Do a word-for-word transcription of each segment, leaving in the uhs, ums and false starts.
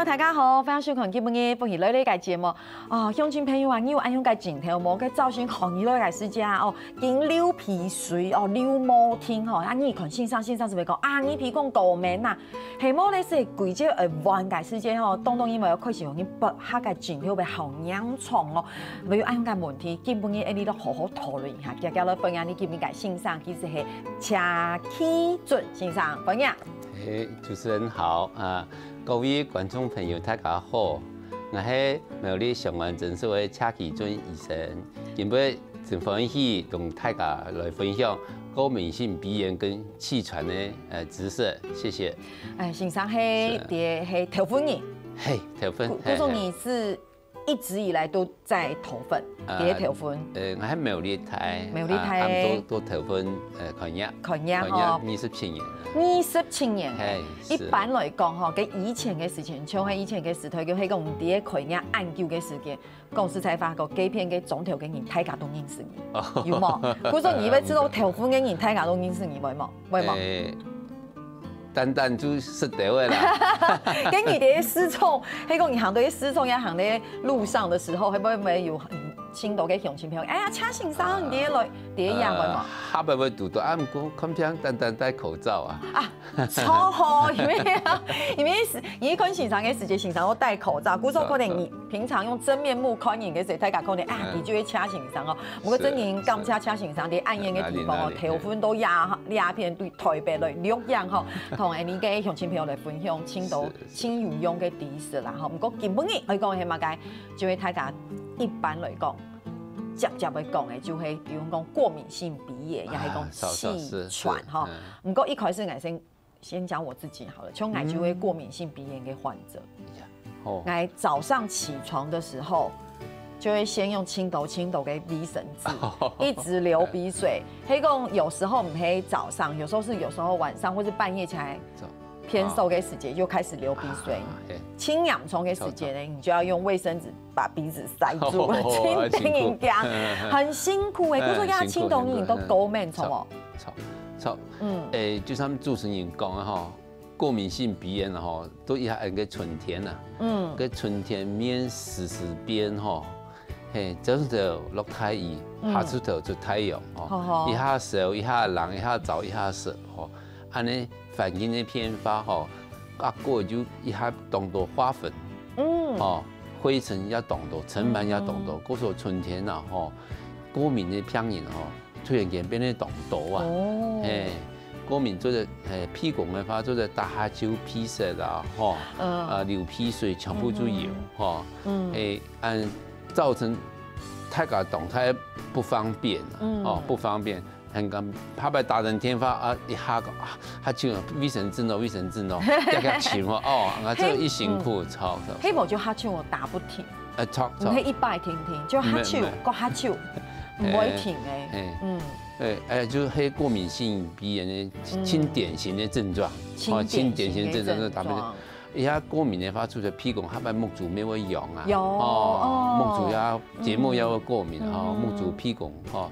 大家好，歡迎收看今晡日《福氣來了》个節目。哦，鄉親朋友啊，你有恁樣个症頭無？該早晨寒起來个時節啊，哦，緊流鼻水，哦，流無停吼。啊，你看先生，先生就會講啊，你鼻公過敏啊。係無咧，係季節會換个時節吼，當當因為開始有人鼻客个症頭會好嚴重哦。會有恁樣个問題，今晡日愛你都好好討論一下。今日來分享你今晡日个先生，其實係謝啟俊先生，歡迎。 哎，主持人好啊，各位觀眾朋友，大家好。𠊎係苗栗松原診所个謝啟俊醫生，今晡日真歡喜同大家來分享過敏性鼻炎跟氣喘个呃知識，謝謝。哎，先生係是。係頭份人，嘿，頭份，故所你是一直以來都在頭份，啊，在頭份。呃，𠊎還苗栗大，苗栗大。啊，都都頭份，呃，看牙，看牙吼。看牙二十七年。二十七年。嘿，一般來講吼，跟以前个時間，像係以前个時代，就係講你在看牙恁久个時間，講實在話，講該片个莊頭个人，大家都認識你，有無？故所你會知道頭份个人，大家都認識你，會無？會無？ 單單就識得个啦。跟你个市場，係講你行到市場也行在路上的時候，會不會有聽到个鄉親朋友？哎呀，謝先生，你在來，你在樣會無？下擺會堵到，啊，毋過看片單單戴口罩啊。啊，超好，因為因為是，你看先生个時間，先生都戴口罩，故所可能你平常用真面目看人个時候，大家可能啊，你就會謝先生哦。毋過真正感謝謝先生，在恁樣个地方哦，頭份都壓壓片對 台北來錄影吼，同𠊎俚个鄉親朋友來分享，盡多盡有用个知識啦吼。毋過今晡日愛講係麼个？就係大家一般來講，輒輒會講个，就係比如講過敏性鼻炎，也係講氣喘吼。毋過一開始𠊎先先講我自己好了，像𠊎就係過敏性鼻炎个患者。 哦，𠊎早上起床的時候，就會先用盡多盡多个衛生紙，一直流鼻水。係講有時候毋係早上，有時候是有時候晚上或是半夜起來，偏瘦个時節就開始流鼻水。啊，嘿。盡嚴重个時節呢，你就要用衛生紙把鼻子塞住，哦，盡得人驚，很辛苦欸。嗯，故所也盡多人都過敏，著無？著，著，嗯，欸，就像主持人講个吼， 過敏性鼻炎吼，都一下恁个春天啊，嗯，个春天面時時變吼，嘿，朝晨頭落大雨，下晝頭出太陽吼，一下燒，一下冷，一下燥，一下濕吼，恁呢環境个變化吼，啊，過就一下當多花粉，嗯，吼，灰塵也當多，塵蟎也當多，故所春天啊吼，過敏个病人吼， 突然間變得當多啊。哦，嘿，過敏做得，嘿，鼻公个話做得打哈啾、鼻塞啊，吼，嗯，啊，流鼻水，全部都有，吼，嗯，嘿，恁造成大家當大不方便啊，嗯，哦，不方便，很感，怕被打成電話啊，一下講啊，哈啾，衛生紙哦，衛生紙哦，要要尋哦，哦，啊，這一辛苦，操操。黑某就哈啾，我打不停。 呃，著，著。毋係一擺停停，就哈啾，毋係，毋係。過哈啾，毋會停欸。嘿，嘿。嗯。欸，欸，就係過敏性鼻炎个盡典型个症狀，哦，盡典型个症狀，特別係，一下過敏个話，除了鼻公，下擺目珠乜會癢啊，有，哦，哦，目珠也，結膜也會過敏，哦，嗯，目珠、鼻公，哦。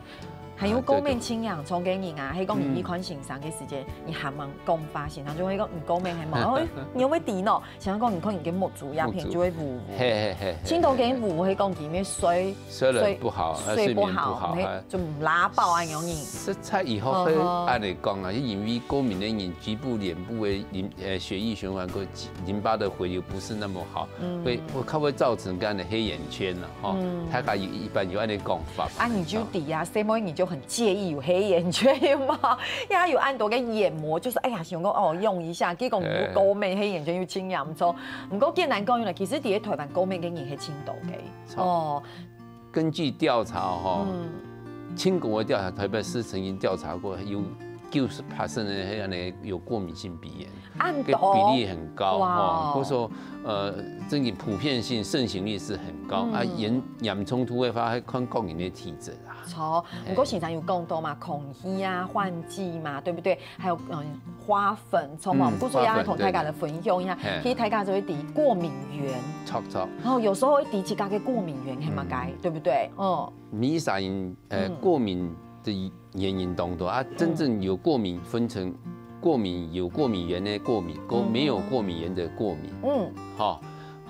還有過敏性癢，像个人啊，係講你去看先生个時節，你還吂講話，先生就會講你過敏係無？哦，你有會知喏，先生講你看你个目珠影片就會烏烏，嘿嘿嘿，盡多个烏烏，係講佢面睡，睡了不好，呃，睡眠不好，睡不好，嘿，哎。就毋拉飽啊，有人。實在以後會，嗯哼，恁樣講啊，因為過敏个人局部、臉部个淋，呃，血液循環跟淋巴的回流不是那麼好，嗯，會，會較會造成這樣的黑眼圈了，吼。嗯，大家有，一般有恁樣講法。啊，你就知啊，細妹你就很 介意有黑眼圈嘛，因為有恁多个眼膜，就是哎呀，想講哦用一下，結果毋過過敏，黑眼圈又盡嚴重。毋過簡單講啦，其實佇咧台灣過敏个人係盡多个。哦，根據調查吼，嗯，全國个調查，台北市曾經調查過，有九十趴的人係恁樣有過敏性鼻炎。 恁多。个比例很高，哇哦。吼，故所，呃，真个普遍性、盛行率是很高，嗯，啊，嚴，嚴重度个話，還看個人个體質啊。著，嘿。毋過先生有講到嘛，空氣啊、換季嘛，對不對？還有，嗯，花粉，著無？嗯，故所也同大家來分享一下，花粉，對。嘿。其實大家就會知過敏源。著，著。然後有時候會知自家个過敏源係麼个，嗯，對不對？嗯。鼻塞，呃，嗯，過敏的 原因當多啊，真正有過敏分成過敏，有過敏源的過敏，跟沒有過敏源的過敏。嗯。吼，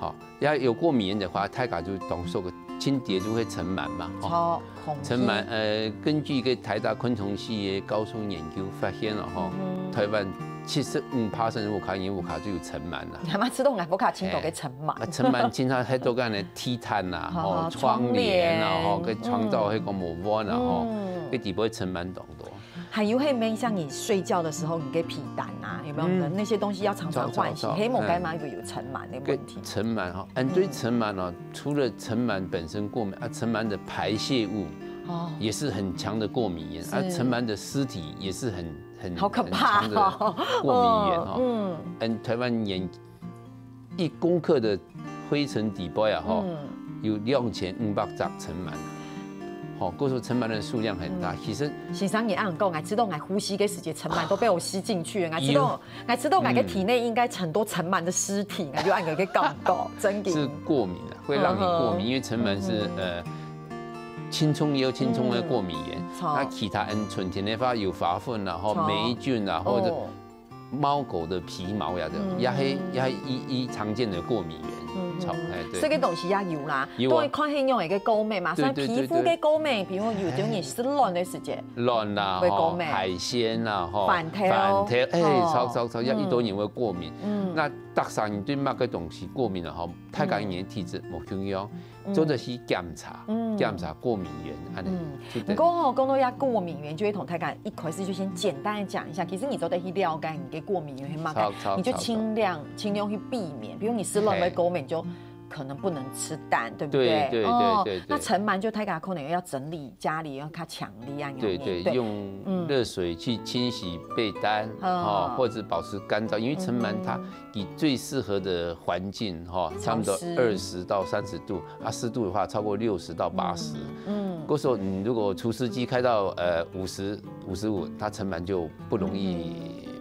哦，要有过敏源的话，大家就当说个轻点就会尘螨嘛，哦。尘螨，呃，根据一个台大昆虫系的高松研究发现了哈，台湾七十五趴的屋下，屋下就有尘螨了。你还蛮知道，我屋下清楚个尘螨。啊，尘螨经常还都干的地毯呐，吼，窗帘呐，吼，个创造那个膜啊，吼，个底部会尘螨当多。 还有，还有像你睡觉的时候，你个被单啊，有没有？那些东西要常常换洗，黑某该嘛有有尘螨的问题。尘螨哈，嗯，对尘螨哦，除了尘螨本身过敏啊，尘螨的排泄物哦，也是很强的过敏源啊，尘螨的尸体也是很很好可怕哦，过敏源哈。嗯，台湾研一公克的灰尘底部啊，吼，有两千五百只尘螨。吼，故所尘螨的数量很大。其实先生，你恁講，我知道我呼吸个时节，尘螨都被我吸进去了。我知道，我知道我个体内应该很多尘螨的尸体，我就恁个感觉，真的。是过敏啊，会让你过敏，因为尘螨是呃。轻松也有轻松的过敏源，那其他人春天的话有花粉啊，或霉菌啊，或者 猫狗的皮毛呀，这样，也是也是一一常见的过敏源。嗯，好，哎，对。这个东西也有啦，有啊，都会看黑用一个过敏嘛，像皮肤的过敏，比如有种人是卵的时节，卵啦，会过敏，海鲜啦，哈，饭条，饭条，哎，超超超，要一多人会过敏。嗯，那大家你对那个东西过敏了哈，大家你的体质不一样， 做得去检查，嗯，检查过敏源，安尼。嗯，不过吼，讲到要过敏源，就会同大家一开始就先简单的讲一下。其实你做得去了解你的过敏源是么个，你就尽量尽量去避免。比如你食卵个过敏，就可能不能吃蛋，对不对？对对对对对。那尘螨就大家可能要整理家里，要较强力啊。对对，用热水去清洗被单，哦，或者保持干燥，因为尘螨它 以最适合的环境哈，差不多二十到三十度，啊，湿度的话超过六十到八十。嗯，这时候你如果除湿机开到呃五十、五十五，它尘螨就不容易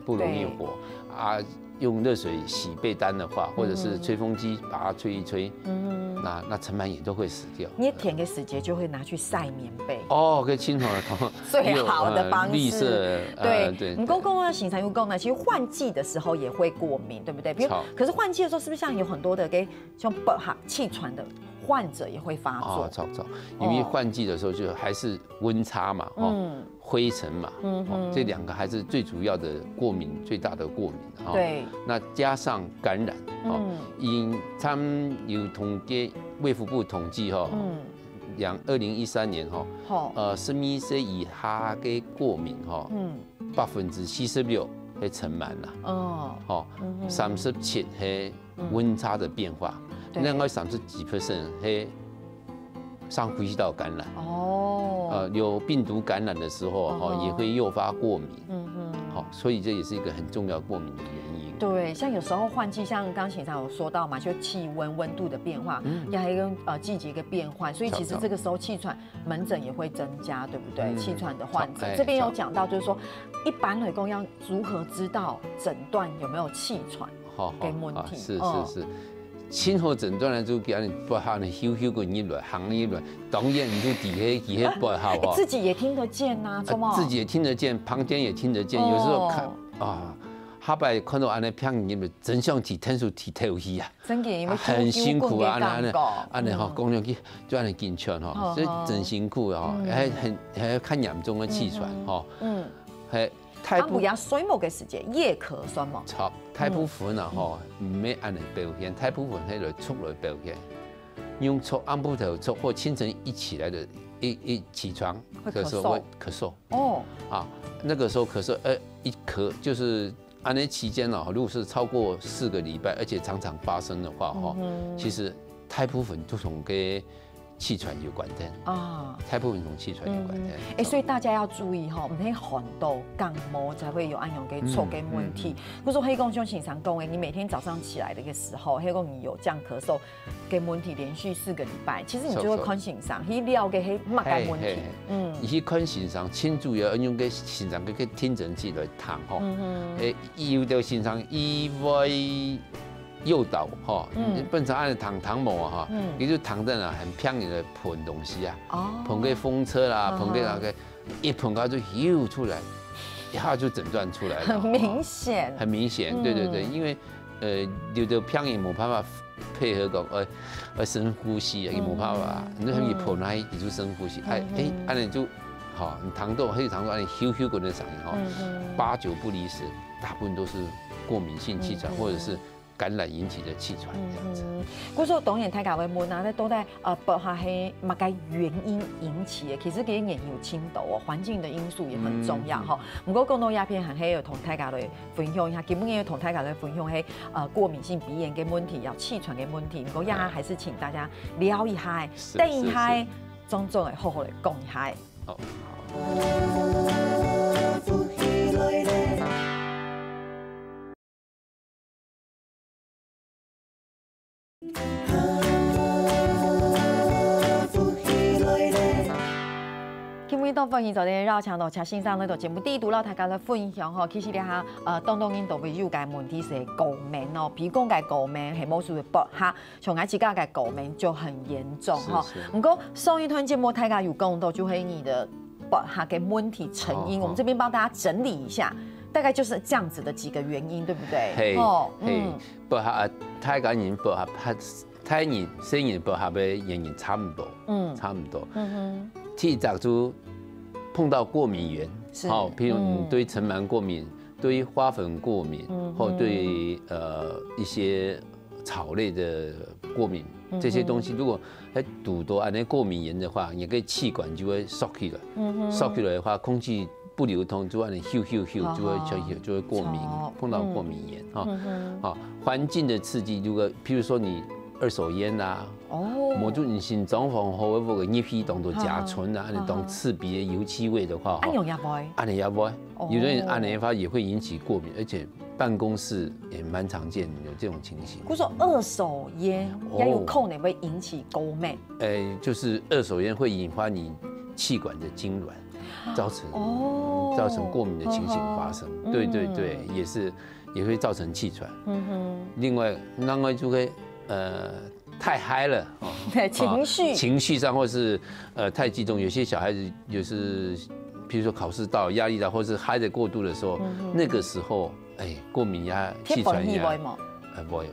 不容易活啊。用热水洗被单的话，或者是吹风机把它吹一吹，嗯，那那尘螨也都会死掉。你天个时节就会拿去晒棉被。哦，可以清爽的。 最好的方式。绿色，对，你刚刚啊，行程有讲呢，其实换季的时候也会过敏，对不对？比如，可是换季的时候，是不是像有很多的给像不好气喘的患者也会发作？哦，错错，因为换季的时候就还是温差嘛，哦，灰尘嘛，哦，这两个还是最主要的过敏，最大的过敏哈。对，那加上感染，哦，因他们有统计，卫福部统计哈，嗯，两二零一三年哈，呃，十二岁以下的过敏哈，嗯，百分之七十六是尘螨啦，哦，好，三十七是温差的变化，另外三十几 percent 是上呼吸道感染，哦，呃，有病毒感染的时候哈，也会诱发过敏，嗯嗯，好，所以这也是一个很重要过敏的原因。对，像有时候换季，像刚刚行长有说到嘛，就气温、温度的变化，也还有跟呃季节的变换，所以其实这个时候气喘 门诊也会增加，对不对？气喘的患者这边有讲到，就是说，一般来讲要如何知道诊断有没有气喘的问题？是是是，清楚诊断呢，就给人不好呢，咻咻个入来，行入来，当然你就底下底下不好啊，自己也听得见呐，怎么？自己也听得见，旁边也听得见，有时候看啊，下摆看到安尼病人入来，真想提天数提头去啊。 真个，因为很辛苦啊，安尼安尼，安尼吼，讲两句就安尼紧张吼，所以真辛苦哦，还很还要看严重的气喘吼，嗯，还大部分也睡目个时节，夜咳算吗？好，大部分啊吼，毋免安尼表现，大部分还来出来表现，用出暗晡头出或清晨一起来的，一一起床的时候会咳嗽，哦，啊，那个时候咳嗽，呃，一咳就是 安尼期间哦，如果是超过四个礼拜，而且常常发生的话，哈，其实大部分都同个气喘有关的啊，大部分同气喘有关的。哎，所以大家要注意哈，毋係寒到感冒才会有安样个错个问题。不是黑讲像先生讲的，你每天早上起来的一个时候，黑讲你有这样咳嗽， 个问题连续四个礼拜，其实你就会看先生，去了解个黑么个问题。嗯，你去看先生，清楚要用个先生个个听诊器来听吼。嗯，诶，有的先生伊会诱导吼，嗯，本身按糖糖某啊哈，嗯，也就糖在那很便宜的捧东西啊，哦，捧个风车啦，捧个那个，一捧它就又出来，一下就诊断出来了，很明显，很明显，对对对，因为呃，有个病人無辦法配合講，呃，呃，深呼吸啊，佢無辦法，你就喊佢抱那一就深呼吸，哎，哎，恁樣就，好，你糖度，還有糖度，恁樣咻咻滾的聲音哈，八九不離十，大部分都是過敏性氣喘或者是感染引起的氣喘這樣子。嗯，故所當然大家會問啊，該到底呃，不下係麼个原因引起的？其實這个原因有盡多哦，環境的因素也很重要哈。毋過講到這片，還係有同大家來分享一下，今晡日有同大家來分享係呃過敏性鼻炎个問題，要氣喘个問題。毋過這下還是請大家尞一下，等一下，莊總會好好來講一下。好。今晡日當歡迎昨天邀請到謝先生來到節目底肚，摎大家來分享吼。其實這下呃，當多人都會有个問題係過敏哦，鼻公个過敏，係無係不下，像𠊎自家个過敏就很嚴重吼。毋過上一段節目大家有講到，就係你的不下个問題成因，我們這邊幫大家整理一下，大概就是這樣子的幾個原因，對不對？係，係，不下，大家人不下， 大人、細人不下个原因差毋多，嗯，差毋多。嗯哼，第一隻就碰到過敏源，好，譬如你對塵蟎過敏，對花粉過敏，或對呃一些草類的过敏，这些东西如果还堵到安尼过敏源的话，你个气管就会缩起来，缩起来的话，空气不流通，就会咻咻咻，就会就会过敏，碰到过敏源哈。好，环境的刺激，如果譬如说你二手烟啊，哦，某种新装潢后，或个热气当中甲醇啊，那种刺鼻的油漆味的话，安尼也会，安尼也会。有的人安尼的话也会引起过敏，而且办公室也蛮常见有这种情形。故所二手烟也有可能会引起过敏。哎，就是二手烟会引发你气管的痉挛，造成造成过敏的情形发生。对对对，也是也会造成气喘。嗯哼。另外，另外就会呃太嗨了，对，情绪情绪上或是呃太激动，有些小孩子就是，比如说考试到压力大，或是嗨的过度的时候，那个时候哎过敏呀、气喘呀，会嘛？哎，会。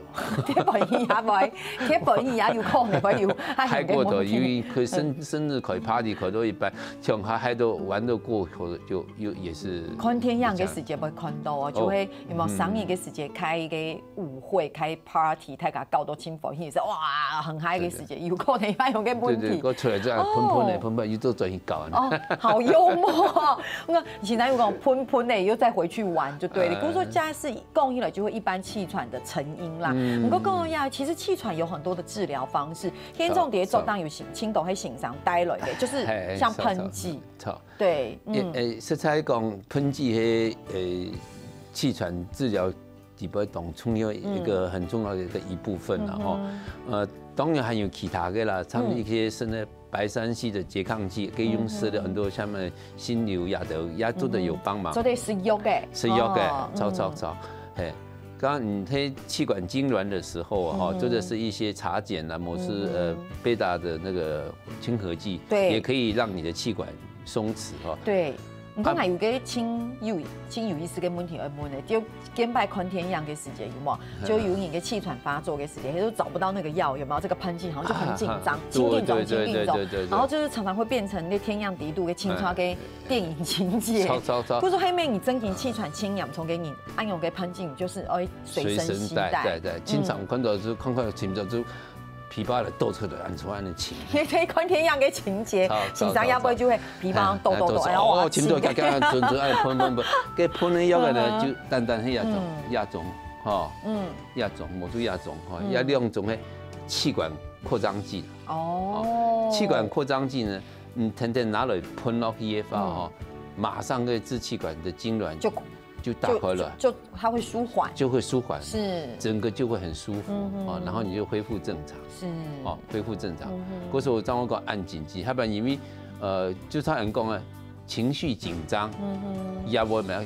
贴粉也会，贴粉也有可能会有，嗨过头，因为可生生日开 party 开到一半，像他嗨到玩到过头，就又也是看电影个时节会看到哦，就会有没有生日个时节开一个舞会、开 party，大家搞到真欢喜，说哇很嗨个时节，有可能也有个问题。对对，我出来这样喷喷的喷喷，又做转去搞。哦，好幽默。那现在又讲喷喷的，又再回去玩就对了。不过说假是 讲起来就会一般气喘的成因啦。不过讲到呀，其实气喘有很多的治疗方式，听众在做当有请请到黑先生带来的，就是像喷剂。对，嗯，诶，实在讲，喷剂黑诶气喘治疗里边当重要一个很重要的一个一部分了哈。呃，当然还有其他的啦，像一些生的 白山系的拮抗剂，可以用吃的很多，像什么心油呀的，也做得有帮忙。做得食药个，食药个，早早早，嘿。刚刚你黑气管痉挛的时候哈，做的是一些茶碱啊，或是呃贝塔的那个亲和剂，对，也可以让你的气管松弛哈。对，你看还有个亲有亲有意思个问题要问的，就 跟拜看天样个时节有没有？就有你个气喘发作个时节，他说找不到那个药，有没有？这个喷剂好像就很紧张，紧紧张，紧紧张，然后就是常常会变成那天样底肚个青春个电影情节。超超超！不是黑妹，你真紧气喘轻氧从给你按用个喷剂，你就是哦随身携带。对对，经常看到就看看情节就。 琵琶的斗车的按出按的琴，你可以看天样个情节，紧张要不然就会琵琶斗斗斗，然后哦，琴头刚刚准准哎，喷喷喷，给喷的药个呢，就单单黑压中，压中哈，嗯，压中，某种压中哈，压两种黑气管扩张剂哦，气管扩张剂呢，你天天拿来喷落去的话哈，马上个支气管的痉挛就就打开了，就它会舒缓，就会舒缓，是整个就会很舒服啊，然后你就恢复正常，是哦，恢复正常。可是我张我讲按紧急，他把因为呃，就像人讲啊，情绪紧张，也我们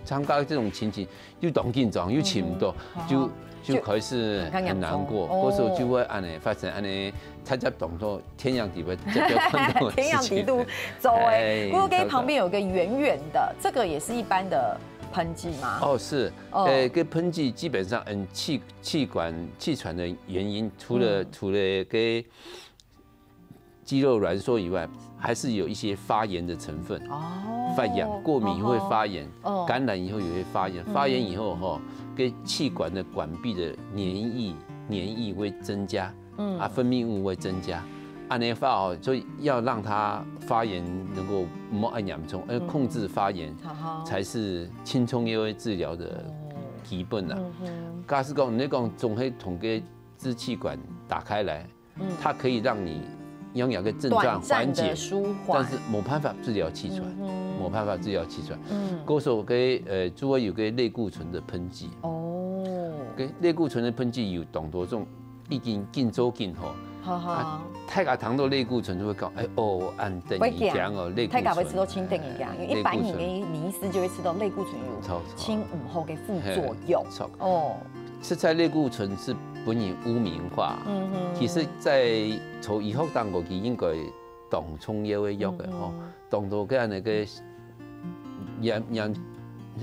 参加这种情形又当紧张又请不到，就就开始很难过，或者就会按呢发生按呢，他在动作。 天阳底部，天阳底肚做哎。不过跟旁边有个圆圆的，这个也是一般的喷剂吗？哦，是，哦。呃，个喷剂基本上，嗯，气，气管，气喘的原因，除了，嗯。除了个肌肉萎缩以外，还是有一些发炎的成分。哦。发炎，过敏会发炎，哦。感染以后也会发炎，嗯。发炎以后吼，跟气管的管壁的黏液，黏液会增加，嗯。啊，分泌物会增加。按呢话哦，所以要让它发炎能够莫恁严重，呃，嗯。控制发炎，好好。才是清创药治疗的基本啊。嗯哼。假使讲，你讲总会同个支气管打开来，嗯。它可以让你拥有个症状缓解，短暂的舒缓。但是没办法治疗气喘，嗯哼。没办法治疗气喘。嗯。故所个，呃，主要有个类固醇的喷剂。哦。个类固醇的喷剂有当多种，已经紧做紧吼。好好。啊，大家谈到类固醇就会讲，哎，哦，恁得人驚哦，类固醇。大家会知道真得人驚，因为一般人的迷思就会知道类固醇有，哎，类固醇有，错，错。真毋好个副作用。嘿，错。哦。实在类固醇是分人污名化。嗯哼。其实在从医学当中，佢应该当重要个药个吼，嗯哼。当多个那个严，严，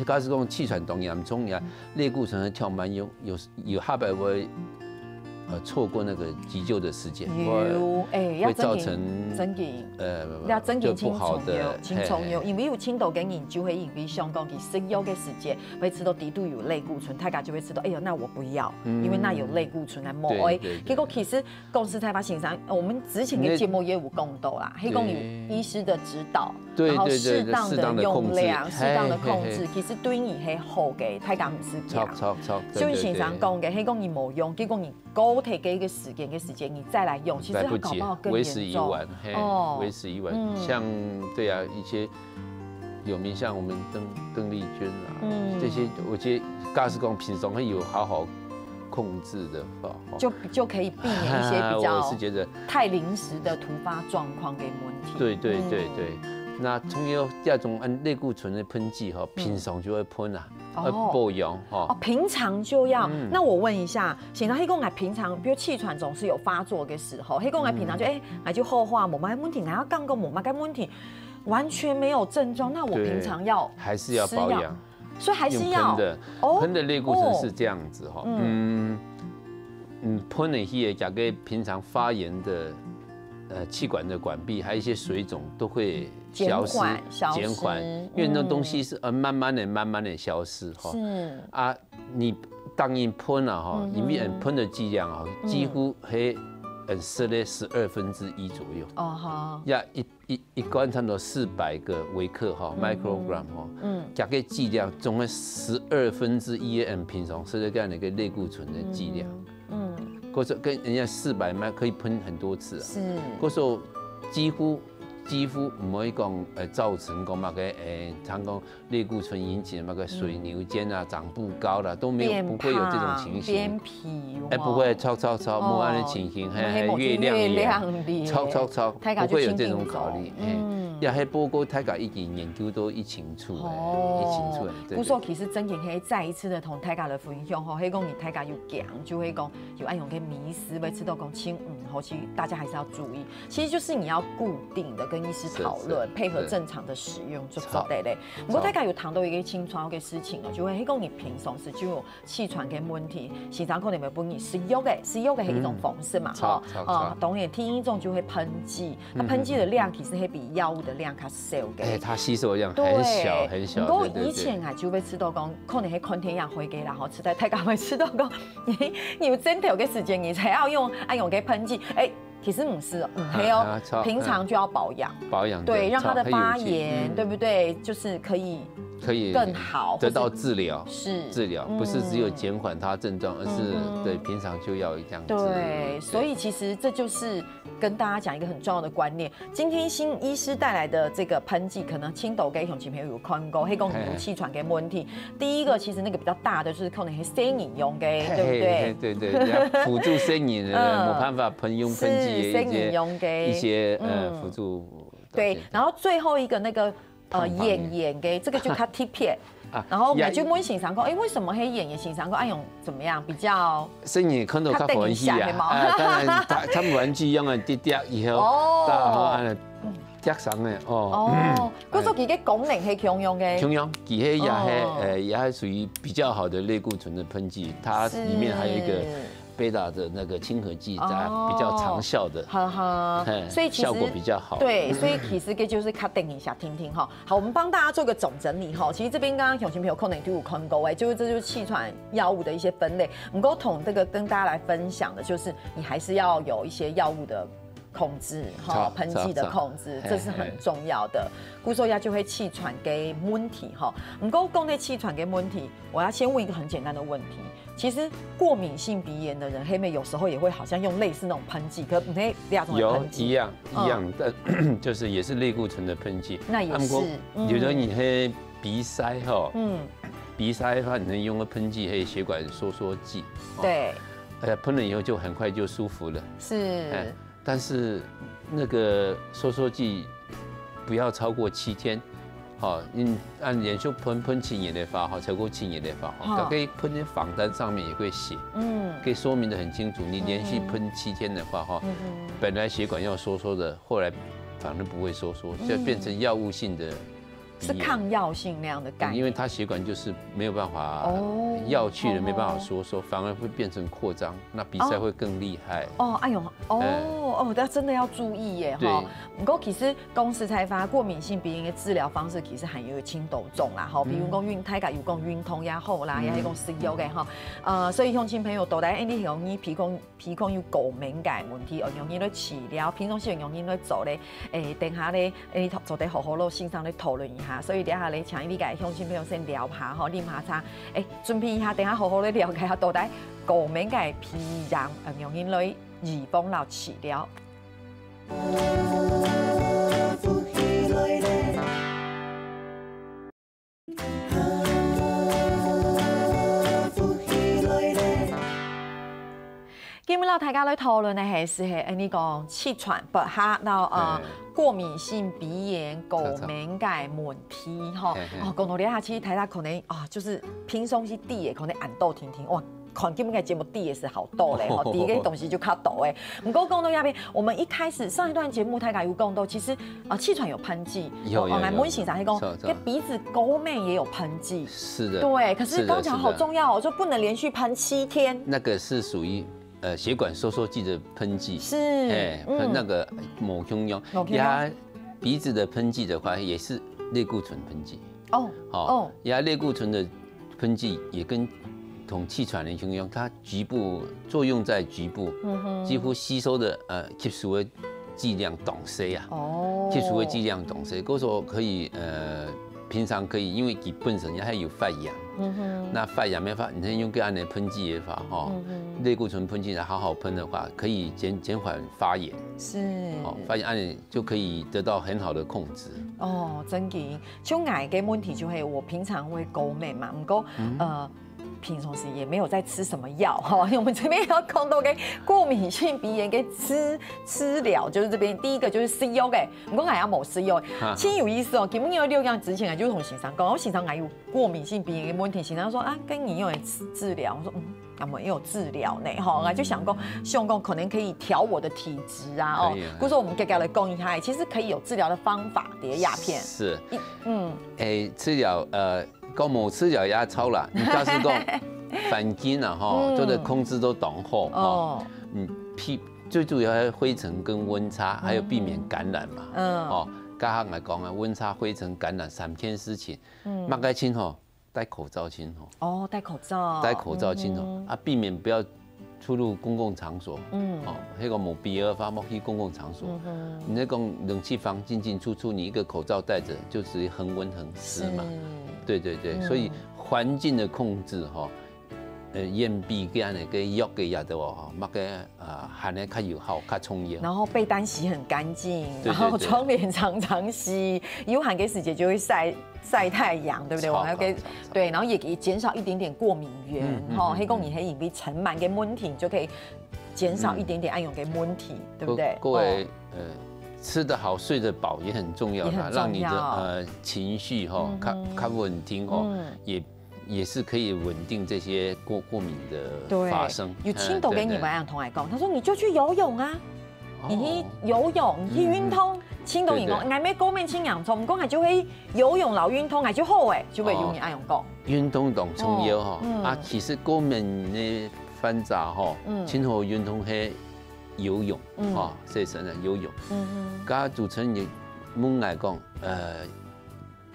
假使讲气喘当严重呀，类固醇的跳慢有，有，有下摆会，呃，错过那个急救的时间，有，会，哎，要会造成，真紧，真紧，呃，要真紧就不好的，清创药，清创药，嘿，嘿。因为有真多个人就会因为想讲，佢食药个时间，会知道底肚有类固醇，大家就会知道，哎呀，那我不要，嗯。因为那有类固醇来摸，对，哎，对，对。结果其实 讲实在话，先生，我们之前的节目也有讲到啦，那，嘿，讲有医师的指导，对，然后适当的用量，对，对，对，适当的控制。适当的控制，嘿，嘿，嘿。其实对你是好个，大家毋使驚。错，错，错，对，所以先生讲个，对，对。那讲你无用，结果你过忒个一个时间，个时间你再来用，其实它搞不好更严重。来不及，为时已晚，嘿，哦。为时已晚。嗯。像，对啊，一些有名像我们邓，邓丽君啊，嗯。这些，我觉得假使讲平常有好好 控制的话，哦。就，就可以避免一些比较我是觉得太临时的突发状况跟问题。对，对，对，嗯。对。那重要这种按类固醇的喷剂哈，嗯。平常就要喷啊，哦。要保养哈。哦，平常就要。嗯。那我问一下，先生，那讲啊平常，比如气喘总是有发作的时候，那讲啊平常就，嗯。哎，那就好化，没么个问题，那要讲个没么个问题，完全没有症状，那我平常要，对，还是要保养。吃药。 所以还是要，用喷的，哦，喷的类固醇是这样子哈，哦。嗯。嗯，嗯，喷的血，假个平常发炎的，呃，气管的管壁，还有一些水肿都会消失，减缓，消失，减缓，因为那东西是，嗯。呃，慢慢地、慢慢地消失哈。是。啊，你当然喷了哈，嗯哼。因为喷的剂量啊，嗯。几乎还，呃，是嘞十二分之一左右。哦，好。呀，一 一，一罐差不多四百个微克哈，嗯。microgram 哈，嗯。这个剂量总共十二分之一的平常是这样的一个类固醇的剂量。嗯。嗯。可是跟人家四百 micro 可以喷很多次啊。是。可是几乎，几乎不会讲，呃，造成讲那个，呃，常讲 类固醇引起的那个水牛肩啊、长不高啦，都没有，变胖，不会有这种情形。变肥，有没有？哎，不会，超，超，超，哦，没有那情形，嘿，嘿，没有，月亮脸，月亮脸。超，超，超，大家就不会有这种考虑，清清楚。嘿。嗯。呀，嘿，不过大家已经研究都已经出来，哦。已经出来，对，对。不过其实真的可以再一次的同大家的分享吼，那讲你大家有讲，就会讲有恁样个迷思，会知道讲清，嗯，吼，其实大家还是要注意。 其实就是你要固定的跟医师讨论，是，是，配合正常的使用就做得嘞。对。不过大家有谈到一个清楚的事情哦，就会，那讲你平常时就有气喘的问题，先生可能会分你食药的，食药的是一种方式嘛，嗯。哈。错，错，哦，错。当然，第一种就会喷剂，那喷剂的量其实会比药物的量较少的。哎，它吸收的量很小，对。很小，不过对，对，对。以前啊，就会知道讲，可能会看天也会个啦，吼，实在太高，会知道讲，你，你有症头的时间，你才要用，啊，用个喷剂，哎， 其实不是哦，嗯，嘿哦，啊，啊，错，平常就要保养。嗯，保养，对，对，让它的发炎，错，很有趣，嗯。对不对？就是可以可以更好，得到治疗，或是，是，治疗，不是只有，嗯。减缓它症状，而是，嗯哼。对，平常就要这样子。对，对。所以其实这就是跟大家讲一个很重要的观念。今天新医师带来的这个喷剂，可能青岛跟雄起朋友有看过，那讲你有气喘的问题，嘿。 第一个，其实那个比较大的就是可能是生理用的，嘿，对不对？嘿，嘿，对，对，要辅助生理的，嗯。没办法喷，用喷剂的一些，是，生理用的。一些，呃，嗯。辅助条件。对，然后最后一个那个，呃，胖胖的。眼眼的，这个就较特别。啊，然后我就问先生讲，哎，为什么黑眼眼？先生讲，哎，用怎么样比较生理看到较欢喜啊。较得人惜，嘿吗？啊，当然，他，他们玩具用了滴滴以后，哦。大家好，啊，嗯。貼上个哦。哦，故所佢个功能係共樣个。共樣，佢係也係，哦。呃，也係屬於比較好的類固醇的噴劑，它裡面還有一個是。貝塔的那個親和劑，在哦。比較長效的，哈哈，嘿，所以其實效果比較好。對，所以其實這就是較等一下聽聽哈。好，我們幫大家做個總整理哈。其實這邊剛剛熊熊朋友可能就有看過哎，就是這就是氣喘藥物的一些分類。不過同這個跟大家來分享的，就是你還是要有一些藥物的控制哈，差，噴劑的控制，差，差。這是很重要的。嘿，嘿。故所以就會氣喘个問題哈。不過講到氣喘个問題，我要先問一個很簡單的問題。其實過敏性鼻炎的人，他們有時候也會好像用類似那種噴劑，可不是這種的噴劑。有，一樣，嗯。一樣，但就是也是類固醇的噴劑。那也是，啊，不過，嗯。有的你係鼻塞吼，嗯。鼻塞的話，你能用个噴劑，還有血管收縮劑，哦。對。呃，噴了以後就很快就舒服了。是。哎，但是那個收縮劑不要超過七天，好，因，按連續噴，噴七日个話，哈，超過七日个話，哈，哈。大概噴在房單上面也會寫，嗯。可以說明得很清楚，你連續噴七天的話，哈，嗯哼。本來血管要收縮的，後來反而不會收縮，嗯。就變成藥物性的鼻炎。是抗藥性那樣的概念。因為它血管就是沒有辦法，哦，藥去了沒辦法收縮，哦。反而會變成擴張，那鼻塞會更厲害。哦，哎喲，哦，哎。哦，那真的要注意耶，對。哈。不過其實講實在話，過敏性鼻炎的治療方式其實還有輕多種啦，哈，比如講運，嗯。大家有講運動也好啦，嗯。也係講食藥个哈，呃，所以鄉親朋友，到底，哎，你容易鼻孔 鼻孔有過敏个問題，愛仰般來治療，平常時愛仰般來做咧？誒，等下咧，誒，做得好好摎先生來討論一下。所以等下咧，請你个鄉親朋友先聊下吼，啉下茶，誒，準備一下，等下好好來了解下到底過敏个鼻炎愛仰般來預防摎治療。 今晡日摎大家來討論个係，係恁呢講，氣喘，不哈，摎，呃，嘿。過敏性鼻炎，過敏个問題，吼。嘿，嘿。哦，講到這下，其實大家可能，啊，就是平常時知个，可能恁多定定，哇， 看今晡日个節目知个係較多咧，吼，知个東西就較多誒。毋過講到這邊，我們一開始上一段節目，大家有講到，其實，呃，氣喘有噴劑，有，有，哦，有，有。𠊎問先生，佢講，是，是。該鼻子過敏也有噴劑。是的。對，可是剛講好重要哦，是的，是的。就不能連續噴七天。那個是屬於，呃，血管收縮劑的噴劑。是，哎，嗯。噴那個無共樣。無共樣。呀，鼻子的噴劑的話，也是類固醇噴劑。哦，哦，哦。呀，類固醇的 噴劑也跟同氣喘的共樣，它局部作用在局部，嗯哼。幾乎吸收的，呃，吸收的劑量當細啊，哦。吸收的劑量當細，故所可以，呃，平常可以，因為佢本身也還有發炎，嗯哼。那發炎个話，你用這樣的噴劑的話，吼，嗯哼。類固醇噴劑好好噴的話，可以減，減緩發炎。是。哦，發炎恁呢就可以得到很好的控制。哦，真的。 像𠊎个問題就係我平常會過敏嘛，毋過，嗯。呃，平常時也沒有在吃什麼藥，哈。我們這邊要講到个過敏性鼻炎个治，治療，就是這邊第一個就是食藥个，毋過𠊎也無食藥。哈哈。真有意思哦，今晡日有六樣之前啊，就同先生講，我先生𠊎有過敏性鼻炎个問題，先生說啊，該你有治，治療？我說，嗯， 那麼也有治療呢，吼，𠊎就想講，想講可能可以調我的體質啊，哦，可以啊。故所我們接下來講一下，其實可以有治療的方法，這個鴉片。是。一，嗯。誒，治療，呃，講無治療也著啦，你假使講環境啊，吼，嗯。做得控制到當好，吼，哦。嗯，避，最主要還有灰塵跟溫差，還有避免感染嘛，嗯。哦，剛剛來講啊，溫差、灰塵、感染三件事情，嗯。麼个盡好？ 戴口罩盡好。哦，戴口罩。戴口罩盡好，嗯哼。啊，避免不要出入公共場所。嗯。哦，那個無必要的話，莫去公共場所。嗯哼。你那種冷氣房進進出出，你一個口罩戴著，就屬於恆溫恆濕嘛。是。對對對，嗯。所以環境的控制吼，呃，遠比這樣的个藥个藥的哦，吼，那個，呃，還係較有效、較重要。然後被單洗很乾淨，對對對。然後窗簾常常洗，有閒个時節就會曬 曬太陽，對不對？我們要給，超棒，超棒。對，然後也可以減少一點點過敏源，嗯，嗯，吼，嗯，係講你係因為塵蟎个問題，你就可以減少一點點恁樣个問題，對不對？各，各位，哦。呃，吃得好，睡得飽也很重要啦，也很重要。讓你的，呃，情緒吼，嗯哼。較，較穩定吼，嗯。也，也是可以穩定這些過，過敏的發生。對，有聽到个人，哎，對，對。恁樣同𠊎講，他說你就去游泳啊。你去游泳，你去运动，真多人讲，对对。𠊎个过敏真严重，毋过𠊎就去游泳摎运动，𠊎就好诶，就会有人恁样讲。运动当重要吼，哦，嗯。啊，其实过敏个患者吼，嗯。真好运动系游泳，嗯。吼，所以真个游泳。嗯哼。刚刚主持人也问来讲，呃，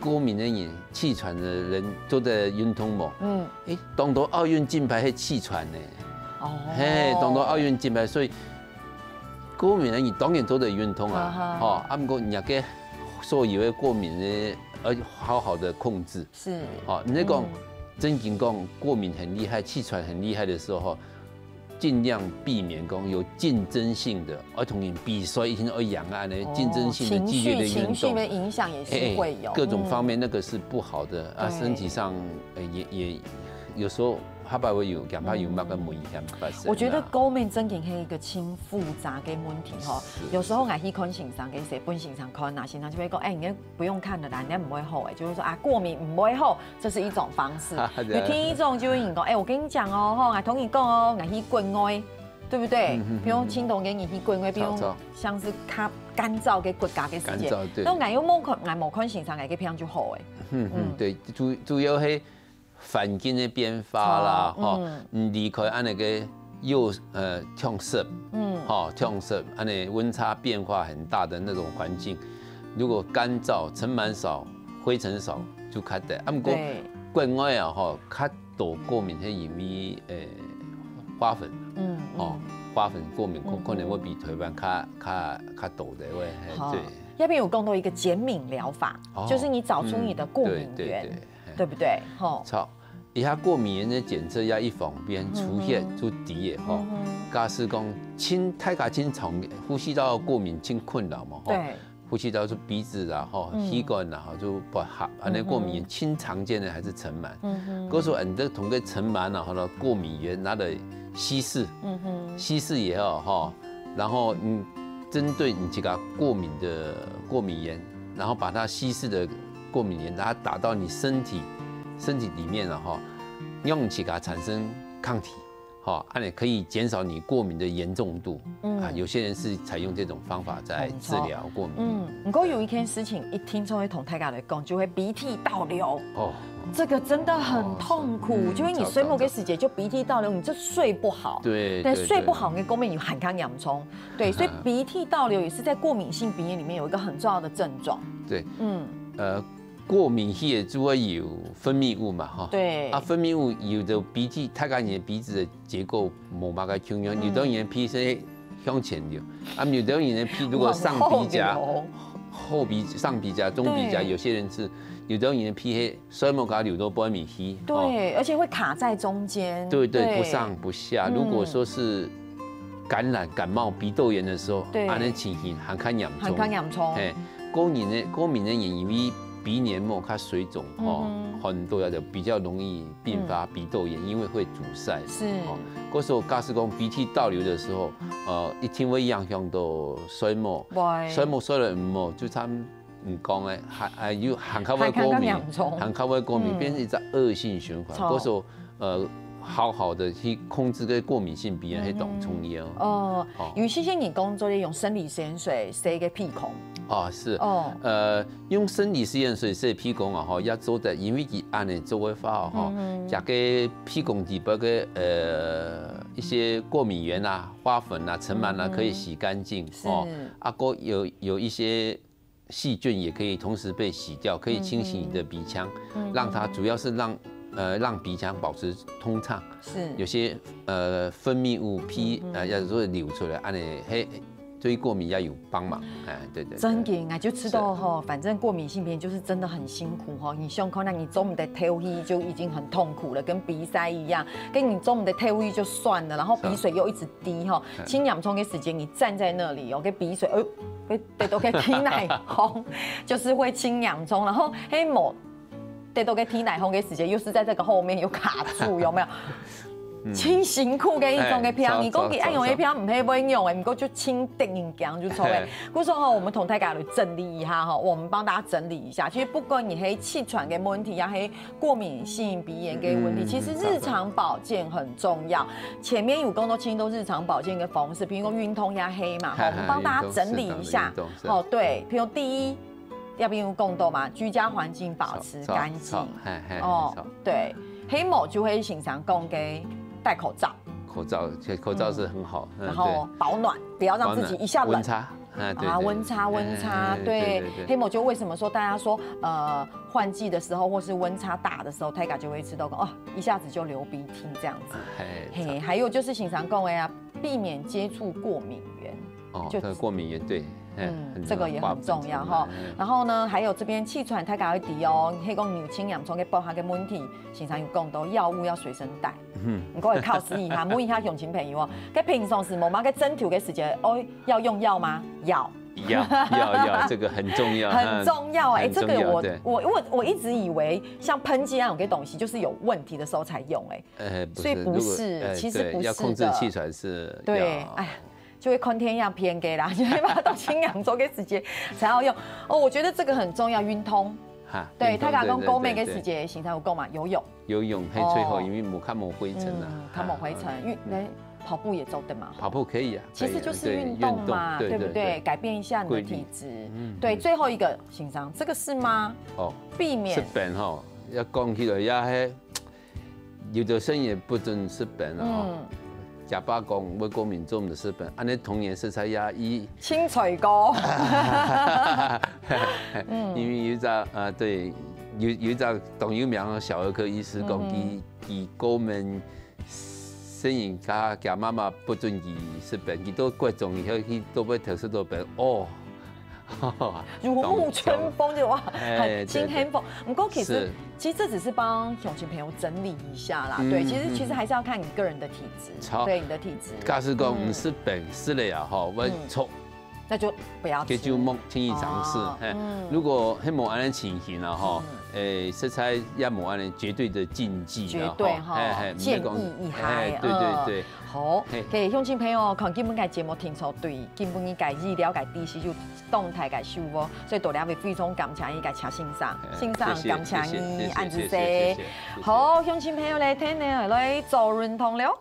过敏的人、气喘的人都在运动无？嗯。诶，当多奥运金牌是气喘呢。哦。嘿，当多奥运金牌，所以过敏的人当然都在运动啊。啊哈。吼，啊，毋过人家个所有的过敏呢，要好好的控制。是。吼，你讲，嗯。正经讲过敏很厉害、气喘很厉害的时候，吼， 尽量避免讲有竞争性的，而同人比赛一定要贏啊，呢，哦，竞争性的激烈的运动。情绪，情绪的影响也是会有，嘿，各种方面，嗯。那个是不好的啊，对。身体上，呃，也，也有时候还会有，恐怕有那个危险发生啊。我觉得过敏真的是一个真复杂的问题吼，是，有时候是。𠊎去看先生个时，本先生看啊，先生就会讲，哎，你不用看了啦，你毋會好诶，就會说啊，过敏毋會好，这是一种方式。对啊。有另一种就会讲，哎，我跟你讲哦，吼，我同你讲哦，我去国外，对不对？嗯，嗯，嗯，比如青岛给你去国外，比如像是较干燥个国家个时间，干燥，对。那我又没看，我没看先生个病就好诶。嗯，嗯，嗯。对，主，主要是环境的变化啦，好，吼，嗯。你离开恁呢个又，呃，潮湿，嗯。吼，潮湿，恁呢温差变化很大的那种环境，如果干燥，尘螨少，灰尘少，就较得。啊，毋过对。国外啊，吼，较多过敏是因为，呃，花粉，嗯，吼，嗯。花粉过敏可，嗯，可能会比台湾较，嗯。较，较多的，会，嘿，好，对。那边有讲到一个减敏疗法，哦，就是你找出你的过敏源。嗯，对，对，对。 对不对？吼。好，一下过敏原的检测要一方面出现，嗯哼。就低的吼。嗯哼。假使讲，真，大家真常呼吸道过敏真困扰嘛，吼。对。呼吸道就鼻子啦，吼，嗯。气管啦，吼，就不好。啊，那过敏原，嗯哼。真常见的还是尘螨。嗯哼。可是很多同个尘螨啊，吼，过敏原拿来稀释，嗯哼。稀释也好，吼，然后，嗯，针对你这个过敏的过敏源，然后把它稀释的过敏源，把它打到你身体，身体里面了哈，让你自家产生抗体，哈，啊，你可以减少你过敏的严重度。嗯。啊，有些人是采用这种方法在治疗过敏。嗯，不过有一件事情，一定就会同大家来讲，就会鼻涕倒流。哦。这个真的很痛苦，哦，是。嗯，就是你睡梦个时节就鼻涕倒流，你就睡不好。对，对，对，对。睡不好，你过敏有很严重。 对，所以鼻涕倒流也是在过敏性鼻炎里面有一个很重要的症状。对，嗯。呃，过敏系的主要有分泌物嘛，哈。对。啊，分泌物有的鼻涕，大概你的鼻子的结构无嘛个共样，嗯。有的人的鼻是向前流，啊，有的人的鼻如果上鼻夹，往后流。后鼻、上鼻夹、中鼻夹，对。有些人是，有的人的鼻是 所以莫搞流到背面去，对，哦。而且会卡在中间。对，对，对。不上不下。嗯。如果说是感染、感冒、鼻窦炎的时候，对。恁呢情形还较严重。还较严重。嘿，过敏的，过敏的原因，因为鼻黏膜较水肿，哦，嗯哼。很多的比较容易并发鼻窦炎，嗯。因为会阻塞。是。哦，过时候假使讲鼻涕倒流的时候，呃，一定会影响到睡眠。会。睡眠睡了毋好，就差 毋讲诶，還，還有還較會過敏，還較嚴重。還較會過敏，嗯。變成一隻惡性循環。著。故所，呃，好好的去控制這個過敏性鼻炎，嗯哼。係當重要。哦，哦。有些人講做得用生理食鹽水洗个鼻孔。哦，是。哦。呃，用生理食鹽水洗鼻孔啊，吼，也做得，因為佢恁呢做个話，吼，嗯哼。這個鼻孔底部个，呃，一些過敏原啊、花粉啊、塵蟎啊，嗯哼。可以洗乾淨，是。哦，啊，過有，有一些 細菌也可以同時被洗掉，可以清洗你的鼻腔，嗯哼。嗯哼。讓它主要是讓，呃，讓鼻腔保持通暢。是。有些，呃，分泌物、鼻，嗯哼。呃，要是流出來，恁呢，嘿，對過敏也有幫忙。哎，對，對，對。真的，哎，就知道吼，是。反正過敏性鼻炎就是真的很辛苦吼。你想看，那你做毋得敨氣就已經很痛苦了，跟鼻塞一樣，跟你做毋得敨氣就算了，然後鼻水又一直滴吼，是。嗯。真嚴重个時間，你站在那裡哦，跟鼻水，呃， 會得到个鼻內風，就是會真嚴重。然後，嘿，無得到个鼻內風个時間，又是在這個後面有卡住，有沒有？真辛苦个一種个病，哎，你講佢愛用个病毋係會用个，毋過就真得人驚就錯个。故所吼，我們同大家來整理一下吼，我們幫大家整理一下。其實不管你係氣喘个問題，也係過敏性鼻炎个問題，其實日常保健很重要。前面有講到，其實都日常保健个方式，比如講運動也係嘛，吼，我們幫大家整理一下。吼，對，比如第一， 這邊有講到嘛，居家環境保持乾淨。哦，對，還無就係先生講个戴口罩。口罩，其實口罩是很好，嗯，然後保暖，不要讓自己一下冷。溫差，啊，對，啊，對，溫差，溫差，哎，對，對，對，對。還無就為什麼說大家說，呃，換季的時候或是溫差大的時候，大家就會知道說，哦，一下子就流鼻涕這樣子。哎，嘿，還有就是先生講个啊，避免接觸過敏源。 哦，就這個過敏源，對，哎，嗯，很重要，這個也很重要哈。保護自己，嗯。然後呢，還有這邊氣喘，大家愛知哦，你可以講有輕嚴重个包含个問題，先生有講到藥物要隨身帶。嗯。你可以考試一下，問一下鄉親朋友哦，該平常時無嘛，該針頭个時節，哦，要用藥嗎？要。要，要，要，這個很重要，很重要哎，很重要，這個我，對。我，我，我一直以為像噴劑那種个東西，就是有問題的時候才用哎。呃，不是，所以不是，如果，呃，其實不是的。對，要控制氣喘是要，對，哎， 就會看電影騙个啦，就會把它當輕嚴重个時節才要用。哦，我覺得這個很重要，運動。哈，對，運動，大家講過敏个時節，對，對，對，對。先生有講嘛，游泳。游泳，嘿，哦。最好，因為無，較無灰塵啊。嗯，較無灰塵，啊，因為，嗯。哎，跑步也做得嘛，吼。跑步可以啊，其實就是運動嘛，可以啊，對，運動，對，對不對？對，對。改變一下你的體質。規律。嗯，對，嗯。最後一個，先生，這個是嗎？哦，避免。食飯吼，要講起來，也係 有的人也不准食飯啊，吼。嗯。假爸講，為國民做毋得食飯，恁呢童年時代也一，青菜糕。嗯。因為有一隻，呃，對，有，有一隻當有名个小兒科醫師講，嗯哼。佢，佢國民細人家，佢媽媽不准佢食飯，佢到國中以後，佢都會偷食到飯，哦， 如沐春風，就哇，哎，很，真幸福。對，對。毋過其實，是。其實這只是幫鄉親朋友整理一下啦。嗯，對，其實，嗯。其實還是要看你個人的體質，好。對，你的體質。假使講，嗯。毋食飯，食了啊，吼，會，嗯。著，那就不要吃。這就莫輕易嘗試，哦，嘿。嗯。如果係無恁呢情形啊，吼，嗯。哎，實在也無恁呢絕對的禁忌啦，絕對哈，吼，嘿，嘿，毋係講，建議一下，哎，對，對，嗯。對。好，嘿。OK，鄉親朋友，看今晡日个節目聽著對，今晡日个醫療个知識就 當大个收穫，所以到這位非常感謝伊个謝先生，哎，先生，謝謝，感謝你，謝謝，恁仔細。謝謝，謝謝，謝謝。好，鄉親朋友來聽呢，來做運動了。